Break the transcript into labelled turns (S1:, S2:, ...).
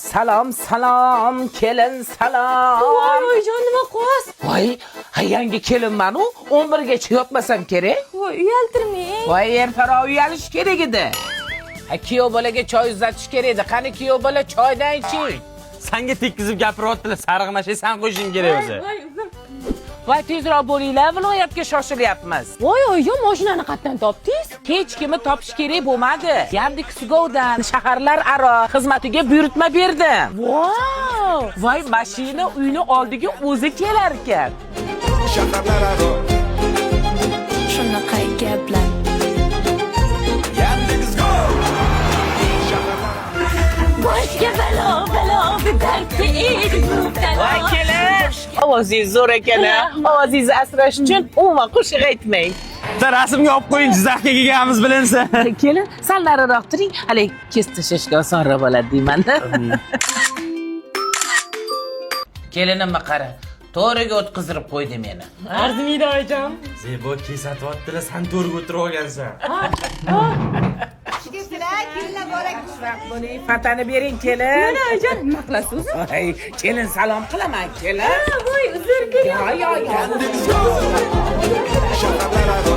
S1: Salom, salom, kelin, salom.
S2: Voy, oyijon, nima qilyapsiz?
S1: Voy, ha yangi kelinman u 11 gacha yotmasam kerak.
S2: Voy, uyaltirmang.
S1: Voy, ertaroq uyalish kerak edi. Ha, kuyov bolaga choy uzatish kerak edi. Qani kuyov bola, choydan iching.
S3: Sanga tekkizib gapiryaptilar, sariq mashay san qo'yishing kerak o'zi.
S2: Voy, uzr.
S1: Voy, tezroq bo'linglar, viloyatga shoshilyapmiz.
S2: Voy, oyijon, mashinani qayerdan topdingiz?
S1: Hech kimni topish kerak bo'lmadi. Yandex Go'dan shaharlararo xizmatiga buyurtma berdim.
S2: Vau!
S1: Voy, mashina uyni oldiga o'zi kelar ekan.
S4: Shaharlararo
S5: Shunaqa gaplar.
S4: Yandex Go.
S2: Boshga balo, balo, dardga edik mubtalo.
S1: Voy kelin, ovozingiz zo'r ekan a. Ovozingizni asrash uchun umuman qo'shiq aytmang.
S3: Bitta rasmga olib qo'ying, Jizzaxga kelganimiz bilinsin.
S1: Kelin, sal nariroq turing, haligi kesib tashlashga osonroq bo'ladi deyman. Kelinimni qara, to'riga o'tqizdirib qo'ydi meni.
S2: Arzimaydi, oyijon.
S3: Zebo kesatyaptilar, san to'rga o'tirib olgansan.
S1: Fatani bering kelin.
S2: Mana, oyijon, nima qilasiz o'zi?
S1: Voy, kelin salom qilaman, kelin.
S2: Voy, uzr, kelin.
S1: Yo, yo, yo.
S4: Yandex Go. Shaharlararo.